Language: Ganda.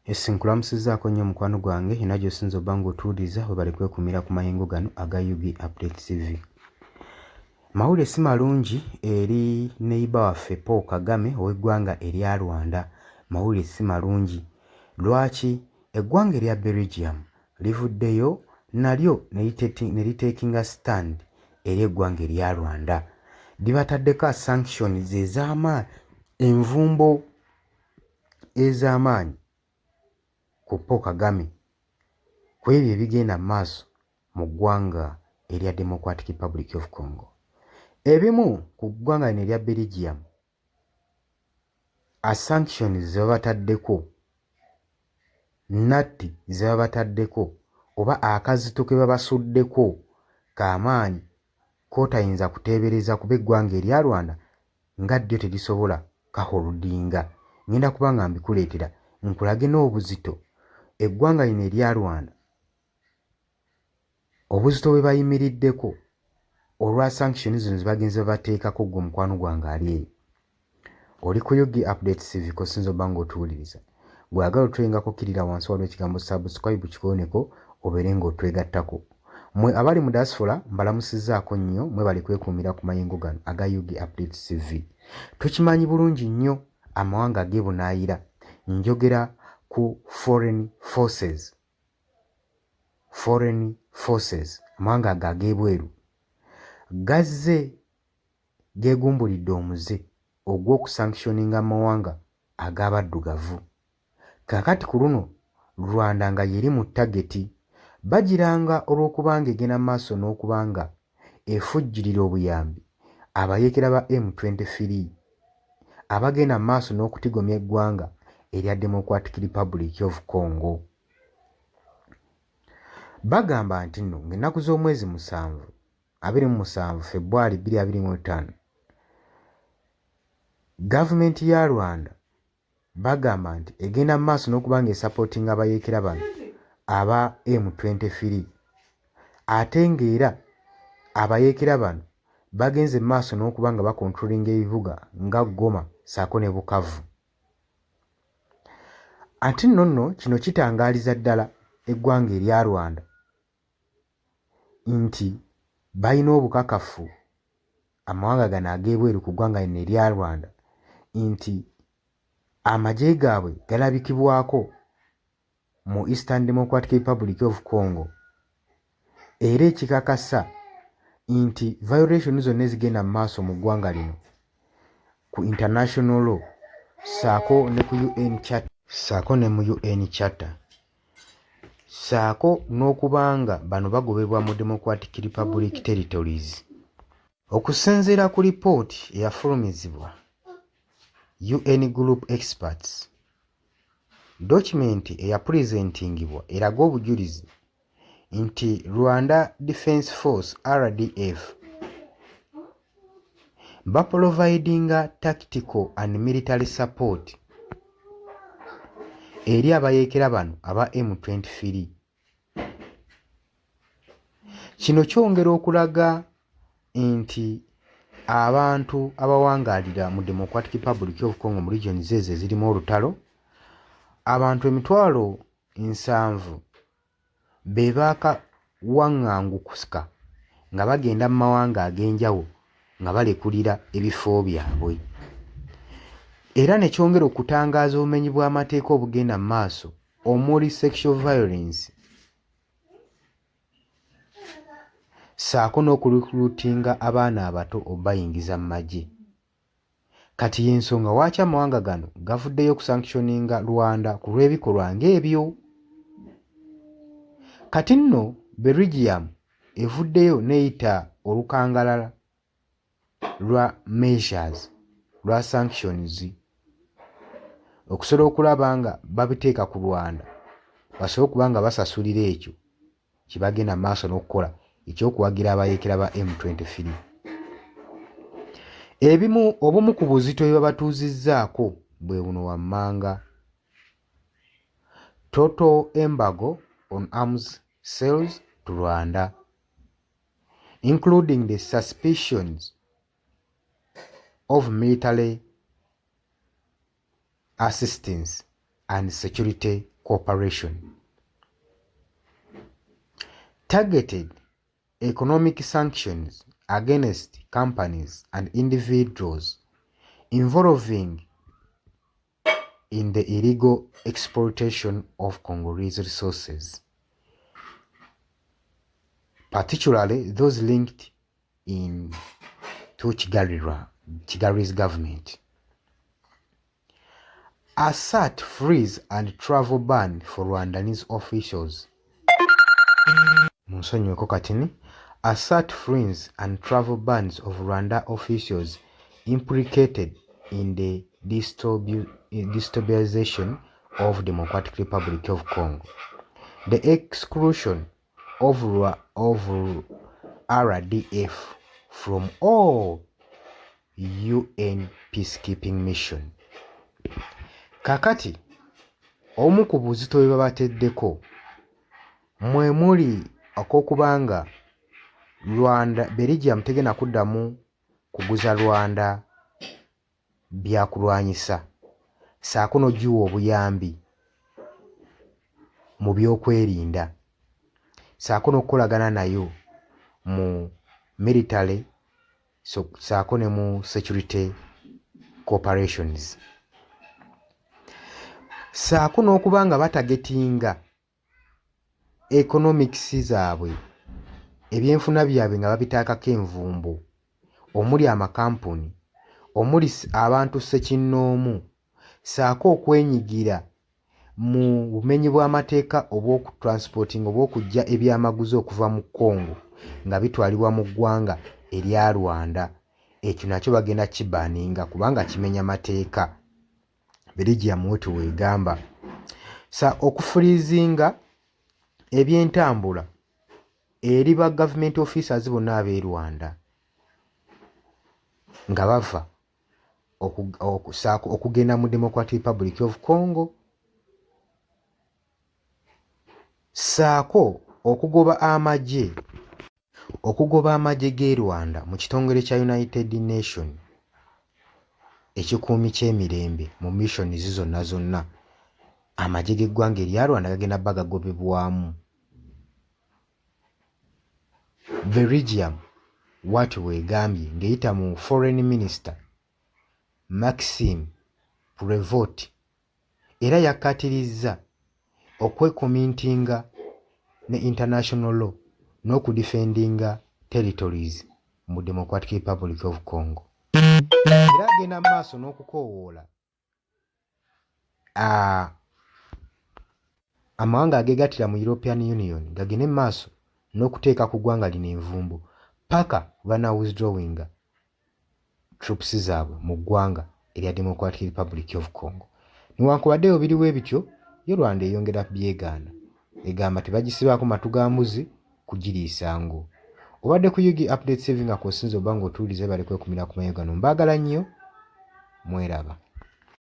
Yes, nkulamusizzaako nnyo mukwano gwange yonna gy'osinze obba ng'otuwuliriza. Webale kwekuumira ku mayengo gano aga UG Update TV. Mawulire si malungi eri neyiba waffe Paul Kagame ow'eggwanga erya Rwanda. Mawulire si malungi. Lwaki? Eggwanga erya Belgium livuddeyo nalyo ne liteekinga stand eri eggwanga erya Rwanda. Libataddeko sanctions ez'amaanyi, envumbo ez'amaanyi ku Paul Kagame ku ebyo ebigenda mu maaso mu ggwanga erya Democratic Republic of Congo. Ebimu ku ggwanga lino erya Belgium a sanctions ze babataddeko, natti ze babataddeko oba akazito ke babasuddeko k'amaanyi k'otayinza kuteebereza kuba eggwanga erya Rwanda nga ddyo terisobola kaholudinga. Ngenda kuba nga mbikuleetera nkulage n'obuzito eggwanga lino erya Rwanda obuzito bwe bayimiriddeko olwa sanction zino ze bagenze babateekako. Ggwe omukwano gwange ali eyo oli ku UG Update TV kosinza obba ng'otuwuliriza, gw'ayagala otweyungako, kkirira wansi waliwo ekigambo "subscribe", kikooneko obeere ng'otwegattako. Mmwe abali mu diaspora, mbalamusizzaako nnyo. Mwebale kwekuumira ku mayengo gano aga UG Update TV. Tukimanyi bulungi nnyo amawanga ag'ebunaayira, njogera ku foreign forces, foreign forces, amawanga ago ag'ebweru gazze geegumbulidde omuze ogw'okusanctioninga amawanga ag'abaddugavu. Kaakati ku luno Rwanda nga yeri mu target, bagiranga olw'okubanga egenda mu maaso n'okuba nga efujjirira obuyambi abayeekera ba M23 abagenda mu maaso n'okutigomya eggwanga erya Democratic Republic of Congo. Bagamba nti nno ng'ennaku z'omwezi 7, 27 Febwali 2025, gavumenti ya Rwanda bagamba nti egenda mu maaso n'okuba nga esupportinga abayeekera bano aba M23, ate ng'era abayeekera bano bagenze mu maaso n'okuba nga bacontrollinga ebibuga nga Goma ssaako ne Bukavu. Ate nno nno kino kitangaaliza ddala eggwanga erya Rwanda nti balina obukakafu amawanga gano ag'ebweru ku ggwanga lino erya Rwanda nti amagye gaabwe galabikibwako mu Eastern Democratic Republic of Congo, era ekikakasa nti violation zonna ezigenda mu maaso mu ggwanga lino ku international law ssaako ne ku UN Charter, ssaako ne mu UN Charter, ssaako n'okuba nga bano bagobebwa mu Democratic Republic territories. Okusinziira ku lipooti eyafulumizibwa UN Group Experts, document eyapresentingibwa eraga obujulizi nti Rwanda Defence Force, RDF, baprovidinga tactical and military support eri abayeekera bano aba M23. Kino kyongera okulaga nti abantu abawangaalira mu Democratic Republic of Congo, mu regions ezo ezirimu olutalo, abantu 70,000 be baakawaŋŋangukuka nga bagenda mu mawanga ag'enjawulo nga balekulira ebifo byabwe, era ne kyongera okutangaaza obumenyi bw'amateeka obugenda mu maaso omuli sexual violence ssaako n'okurecruitinga abaana abato obayingiza mu magye. Kati y'ensonga lwaki amawanga gano gavuddeyo okusanctioninga Rwanda ku lw'ebikolwa ng'ebyo. Kati nno Belgium evuddeyo n'eyita olukangalala lwa measures lwa sanctions okusobola okulaba nga babiteeka ku Rwanda basobole okuba nga basasulira ekyo kye bagenda mu maaso n'okukola ekyokuwagira abayeekera ba M23. Ebimu obumu ku buzito bwe babatuuzizzaako bwe buno wammanga: total embargo on arms sales to Rwanda, including the suspicions of military assistance and security Cooperation. Targeted economic sanctions against companies and individuals involving in the illegal exploitation of Congolese resources, particularly those linked in to Kigali, Kigali's government. Assert freeze and travel ban for Rwandanese officials. Munsonyiweko katini. Assert freeze and travel bans of Rwanda officials implicated in the destabilization of Democratic Republic of Congo. The exclusion of RDF from all UN peacekeeping mission. Kakati obumu ku buzito bwe babateddeko mwe muli ak'okubanga Rwanda, Belgium tegenda kuddamu kuguza Rwanda byakulwanyisa ssaako n'ogiwa obuyambi mu byokwerinda ssaako n'okukolagana nayo mu military ssaako ne mu security corporations, ssaako n'okuba nga batargetinga economics zaabwe, ebyenfuna byabwe nga babiteekako envumbo, omuli amakampuni, omuli abantu ssekinnoomu, ssaako okwenyigira mu bumenyi bw'amateeka obw'okutransportinga, obw'okuggya ebyamaguzi okuva mu Congo nga bitwalibwa mu ggwanga erya Rwanda. Ekyo nakyo bagenda kibanninga kubanga kimenya mateeka, Belgium bwetyo bw'egamba. Sa okufreezinga ebyentambula eri ba government officers bonna ab'e Rwanda nga bava okugenda mu Democratic Republic of Congo, ssaako okugoba amagye g'e Rwanda mu kitongole kya United Nation ekikuumi ky'emirembe. Mu missions zonna zonna amagye g'eggwanga erya Rwanda gagenda bba gagobebwamu. Belgium bw'atyo bw'egambye ng'eyita mu foreign minister Maxime Prevot, era yakkaatirizza okwecommittinga ne international law n'okudefendinga territories mu Democratic Republic of Congo. Era agenda mu maaso n'okukoowoola amawanga ageegattira mu European Union gagende mu maaso n'okuteeka ku ggwanga lino envumbo paka bana withdrawinga troops zaabwe mu ggwanga erya Democratic Republic of Congo. Newankubadde ebyo biriwo ebityo, yo Rwanda eyongera byegaana, egamba tebagisibaako matu ga mbuzi kugiriisa ngo. Obadde ku UG Update TV nga kw'osinze oba ng'otuwuliriza, bali kwekumira ku mayo gano. Mbaagala nnyo, mweraba.